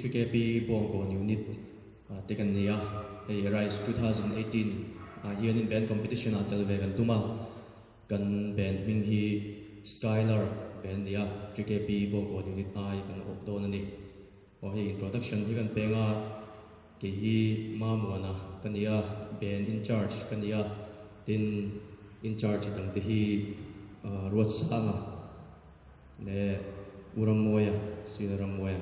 TKP Bawngkawn Unit te kan ni a, hei Arise 2018 ah hianin band competition ah tel ve kan tum a, kan band hming hi Skylar band ni a, TKP Bawngkawn Unit ai kan awp dawn a ni. Aw hei introduction hi kan peng a, kei hi Mamuana ka ni a, band in charge ka ni a, tin in charge dang te hi Ruatsanga leh U Rammawia, Sir Rammawia.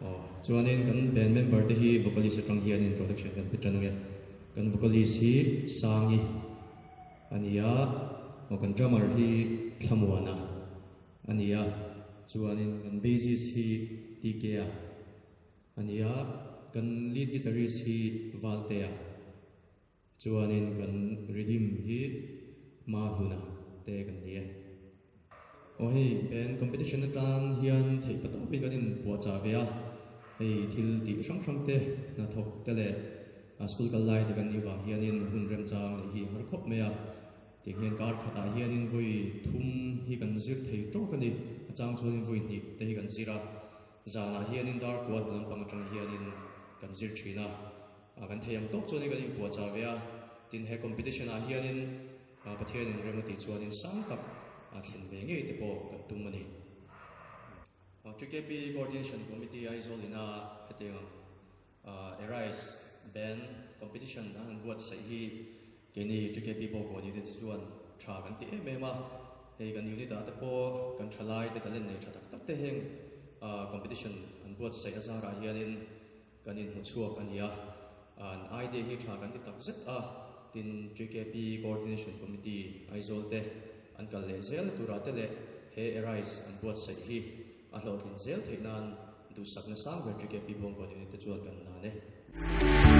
Aw chuanin kan band member te hi vocalist atang hian introduction kan pe tan ang e. Kan vocalist hi Sangi a ni a, aw kan drummer hi Thlamuana a ni a, chuanin kan bassist hi TK-a a ni a, kan lead guitarist hi Valtea. Chuanin kan rhythm hi hma hluna te kan ni e. Aw hei band competition atan hian theih patawpin kan inpuahchah ve a, hei thil tih hrang hrang te, hnathawk te leh school kal lai te kan nih vang hianin hun remchang neih hi a har khawp mai a. Tiang hian kar khatah hianin vawi thum hi kan zir thei tawk a ni, a chang chuanin vawi hnih te hi kan zir a, zanah hianin dar kual hnu lampang atang hianin kan zir thin a. Kan thei ang tawk chuanin kan inpuahchah ve a, tin he competition ah hianin Pathian in rem a tih chuanin sang tak a thlen ve ngei te pawh kan tum a ni. TKP Coordination Committee Aizawl ina hetiang Arise Band Competition an han buatsaih hi keini TKP Bawkbawn Unit te chuan tha kan ti em em a, hei kan unit ah te pawh kan thalai te talent nei tha tak tak te heng competition an buatsaih a zarah hianin Kan inhmuchhuak a ni a, an idea hi tha kan ti tak zet a, tin TKP Coordination Committee Aizawl te an kal leh zel turah te leh he Arise an buatsaih hi a hlawhtlin zel theih nan duhsakna sang ber TKP Bawngkawn Unit te chuan kan hlan e.